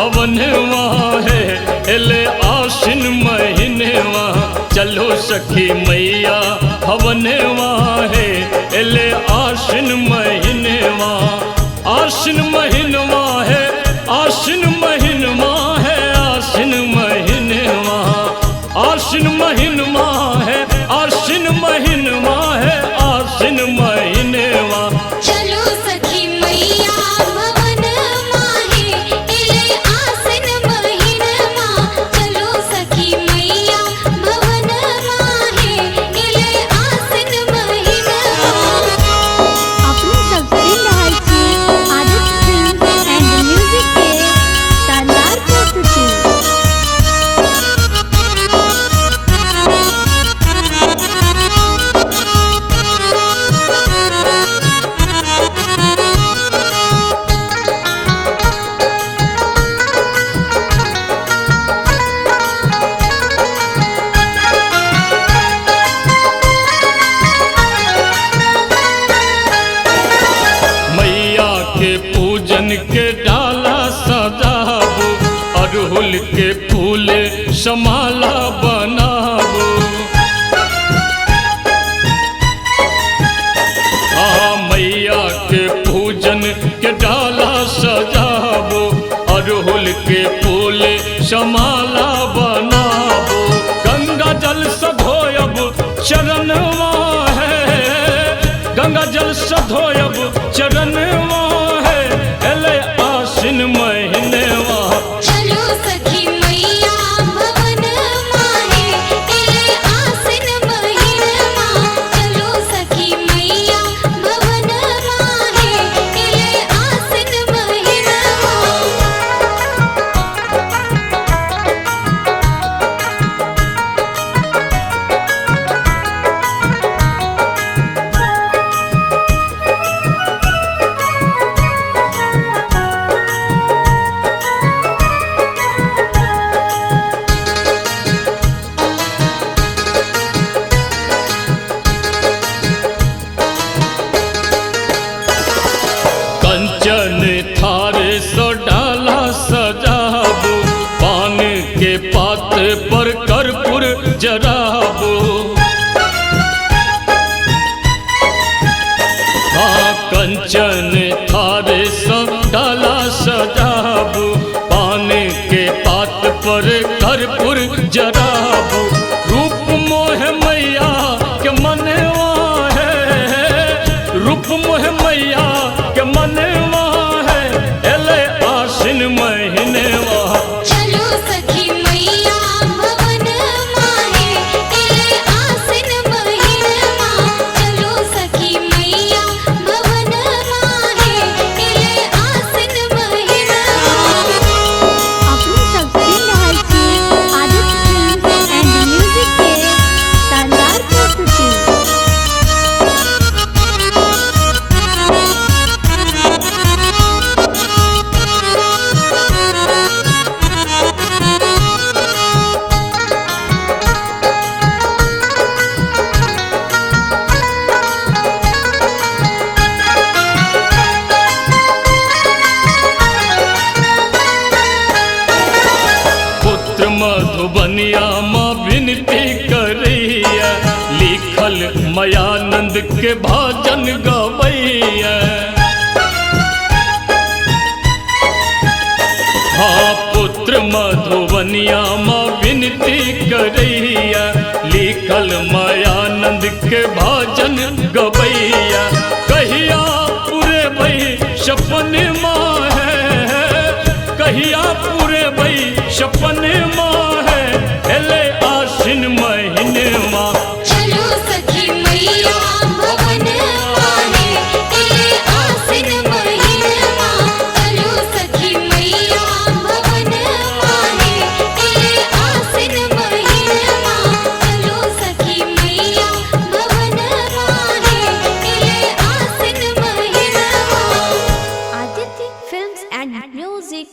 भवनवा है, एले आश्विन महीनवा। चलो सखी मैया भवनवा है, एले आश्विन महीनवा। आश्विन महीनवा है, आश्विन महीनवा है, आश्विन महीनवा। आश्विन महीनवा है, आश्विन महीनवा है, आश्विन महीनवा। चलो सखी मैया भवनमा है, एले आश्विन महीनवा। चलो सखी मैया भवनमा है, एले आश्विन महीनवा। अपने सब सुनि रहल छी आदित्य फिल्म एंड म्यूजिक के शानदार प्रस्तुति। मैया के पूजन के डाला सजाबो, अड़हुल के फूल समाला बनाबो। हाँ, मैया के पूजन के डाला सजाबो, अड़हुल के फूल समाला बनाबो। गंगा जल से धोयब चरणवा है, गंगा जल से धोयब चरणवा है, एले आश्विन महीनवा। चलो सखी मैया भवनमा है, एले आश्विन महीनवा। चलो सखी मैया भवनमा है, एले आश्विन महीनवा। कंचन थार सो डाला सजाबो, पान के पात पर कर्पूर जराबो। हाँ, कंचन थार सो डाला सजाबो, पान के पात पर कर्पूर जराबो। रूप मोह मैया के मनवा है, रूप मोह मैया के मनवा है, एले आश्विन महीनवा। चलो सखी मैया भवनमा है, एले आश्विन महीनवा। चलो सखी मैया भवनमा है, एले आश्विन महीनवा। अपने सब सुनि रहल छी आदित्य फिल्म एंड म्यूजिक के शानदार प्रस्तुति। पुत्र मधुबनिया माँ विनती करैया, लिखल मयानंद के भजन गवैया। हाँ, पुत्र मधुबनिया माँ विनती करैया, लिखल मयानंद के भजन गवैया। कहिया पूरे भई सपन माँ है, कहिया पूरे भई सपन माँ है, एले आश्विन महीनवा। चलो सखी मैया भवनमा है, एले आश्विन महीनवा। चलो सखी मैया भवनमा है, एले आश्विन महीनवा। चलो सखी मैया भवनमा है, एले आश्विन महीनवा। Aditya films and music.